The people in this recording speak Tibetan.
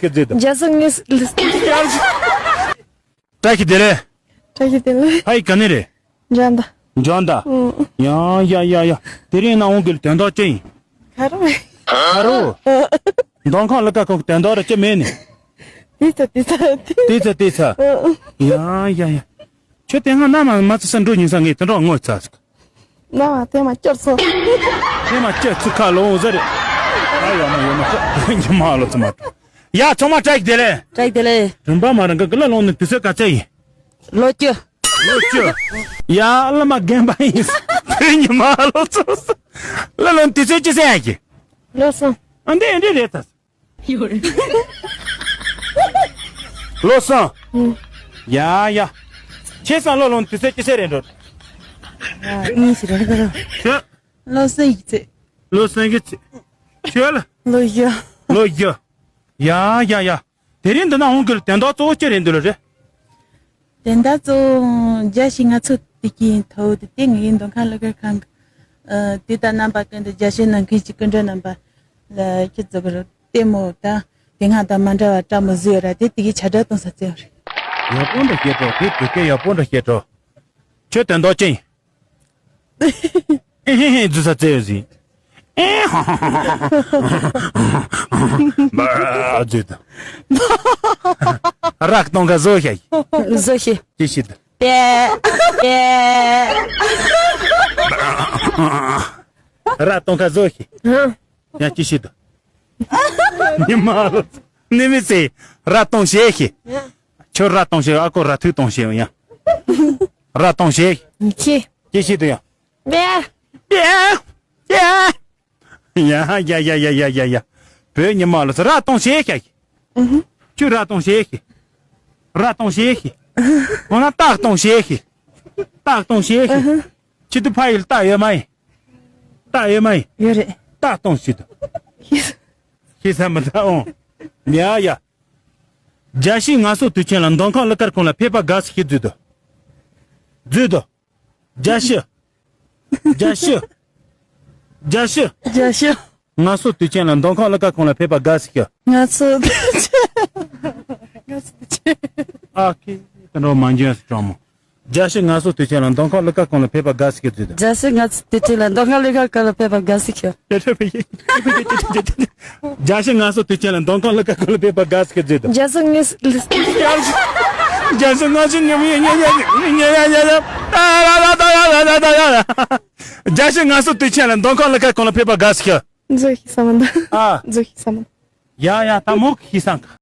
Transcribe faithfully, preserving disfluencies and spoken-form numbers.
ཁྱེད་ཟེར་དང་། རྒྱལ་སྲུང་ངེས། བཀྲ་ཤིས་བདེ་ལེགས། བཀྲ་ཤིས་བདེ་ལེགས། ཕ་ཡི་ག་ནས་རེད། འཇོན་ད། འཇོན་ད། ཨུ། ཡ་ཡ་ཡ་ཡ། དེ་རིང་ནང་འོང་གི་དོན་དག་ཅི་ཡིན། ཁ་རོ། ཁ་རོ། འདོན་ཁང་ལ་ཀ་ཁོང་དོན་དག་ར་ཅི་མེད་ནི། དེ་ཚ་དེ་ཚ་དེ། དེ་ཚ་དེ་ཚ། ཨུ། ཡ་ཡ་ཡ། ཁྱོད་དེ་སྔ་ན་མ་མ་ཚི་ས་འགྲོ་ཉིན་ས་ངས་དེ་འདྲ་ངོ་ཚ་ཟིག་ན་མ་དེ་མ་སྐྱོར་སོང་། དེ་མ་སྐྱོར་ཚུ་ཁ་ལོང་ཟེར། ཨ་ཡ་མ་ཡ་མ་ཁོ་ཉི་མ་ལོ་ཚི་མ་འགྲོ། ཡ་ཚང་མ་བཀྲ་ཤིས་བདེ་ལེགས། བཀྲ་ཤིས་བདེ་ལེགས། རིམ་པ་མ་རང་གི་ཀི་ལ་ལོང་ནི་དུས་ཚོད་ག་ཚད་ཡིན། ལོ་བཅུ། ལོ་བཅུ། ཡ་བླ་མ་རྒན་པ་ཡིན། བོད་ཉི་མ་ལོ་ཚོ། བླ་ལོང་དུས་ཚོད་ཅི་ཟེར་ཡ་གི། ལོ་གསུམ། ཨ་འདི་འདི་རེད་ད། ལོ་གསུམ། ཡ་ཡ། ཁྱེད་སང་ལོ་ལོང་དུས་ཚོད་ཅི་ཟེར་རེད་འགྲོ། གཉིས་ཤི་རེད་ཁ་རོ། ཁྱོད། ལོ་གསུམ་ཡི་ཚེ། ལོ་གསུམ་གི་ཚེ། ཁྱོད་ལ། ལོ་བཞི། ལོ་བཞི། ཡ་ཡ་ཡ། དེ་རིང་འདི་ན་འོང་གི་དན་རྟགས་གཙོ་བོ་ཅི་རེད་འདུག་ལ་རེད། དན་རྟགས་གཙོ་བོ་རྒྱལ་སྲས་ང་ཚོ་དེ་གིན་ཐོ་དེ་དེ་ངའི་འདོན་ཁང་ལ་ཁར་ཁང་གི། དེ་ད་རྣམ་པ་ཀུན་ཏུ་རྒྱལ་སྲས་ནང་ཁུལ་གྱི་སྐུ་མགྲོན་རྣམ་པ་ལ་ཁྱེད་ཚོ་གི་ལྟད་མོ་དང་དེ་སྔ་དང་མ་འདྲ་བ་བཀྲ་མོ་བཟོས་ཡོད་ར་དེ་དེ་གི་ཆ་འདྲ་གཏོང་ས་བཙལ་བ་རེད། ཡག་པོ་འདྲ་བཤད་འགྲོ་དེ་བོད་སྐད་ཡག་པོ་འདྲ་བཤད་འགྲོ། ཁྱོད་དོན་དག་ཅི་ཡིན། ཨེ་ཧེ་ཧེ་རྫུས་ས་བཙལ་ཡོད་ཟིན། ཨེ་ཧ་ཧ་ཧ་ཧ་ཧ། རྫུས་དང་། རག་གཏོང་ག་བཟོ་ཤ་ཡི། བཟོ་ཤེས། ཅི་ཤི་ད། པེ། པེ། རག་གཏོང་ག་བཟོ་ཤེས། ཧ། ཡང་ཅི་ཤི་ད། ཉི་མ་ལོ། ནི་མི་ཚེ། རག་གཏོང་ཤེས་ཤེས། ཁྱོད་རག་གཏོང་ཤེས་ཨ་ཁོ་རག་ཐུག་གཏོང་ཤེས་ཡང་། རག་གཏོང་ཤེས། ཁྱེད། ཅི་ཤི་ད་ཡང་། པེ། པེ། པེ། ཡ་ཡ་ཡ་ཡ་ཡ་ཡ་ཡ། བོད་ཉི་མ་ལོ་ཚོ་རག་གཏོང་ཤེས་ཤེས། ཨུ་ཧུ། ཁྱོད་རག་གཏོང་ཤེས་ཤེས། རག་གཏོང་ཤེས་ཤེས། འོ་ན་རྟགས་གཏོང་ཤེས་ཤེས། རྟགས་གཏོང་ཤེས་ཤེས། ཨུ་ཧུ། ཁྱེད་དུ་ཕ་ཡིལ་རྟགས་ཡོད་མ་ཡིན། རྟགས་ཡོད་མ་ཡིན། ཡོད་རེད། རྟགས་གཏོང་ཤེས་དུ། ཤེས་ས་མི་ད་འོང་། ཡ་ཡ། རྒྱལ་སྲས་ངལ་གསོ་དུས་ཆེན་ལ་འདོན་ཁང་གླུ་གར་ཁང་ལ་ཕེབས་པ་དགའ་བསུ་ཞུ་རྫུས་དུ། རྫུས་དུ། རྒྱལ་སྲས། རྒྱལ་སྲས། རྒྱལ་སྲས། རྒྱལ་སྲས། ངལ་གསོ་དུས་ཆེན་ལ་འདོན་ཁང་གླུ་གར་ཁང་ལ་ཕེབས་པ་དགའ་བསུ་ཞུ། ངལ་གསོ་དུས་ཆེན། ངལ་གསོ་དུས་ཆེན། ཨ་ཁེ། དེ་འདྲ་མ་འཇོན་སུ་ཀྲང་མོ། རྒྱལ་སྲས་ངལ་གསོ་དུས་ཆེན་ལ་འདོན་ཁང་གླུ་གར་ཁང་ལ་ཕེབས་པ་དགའ་བསུ་ཞུ་རྫུས་དུ། རྒྱལ་སྲས་ངལ་གསོ་དུས་ཆེན་ལ་འདོན་ཁང་གླུ་གར་ཁང་ལ་ཕེབས་པ་དགའ་བསུ་ཞུ། རྒྱལ་སྲས་ངལ་གསོ་དུས་ཆེན་ལ་འདོན་ཁང་གླུ་གར་ཁང་ལ་ཕེབས་པ་དགའ་བསུ་ཞུ་རྫུས་དུ། རྒྱལ་སྲས་ངལ་གསོ། རྒྱལ་སྲས་ངལ་གསོ་ཉམས་ཉེ་ཉེ་ཉེ་ཉེ་ཉེ། རྒྱལ་སྲས་ངལ་གསོ་དུས་ཆེན་ལ་འདོན་ཁང་གླུ་གར་ཁང་ལ་ཕེབས་པ་དགའ་བསུ་ཞུ། མཛོད་ཤིག་བསམ་མི་འདུག་ཨ། མཛོད་ཤིག་བསམ་མི་འདུག་ཡ་ཡ་ད་མོ་གི་ཤི་སང་ག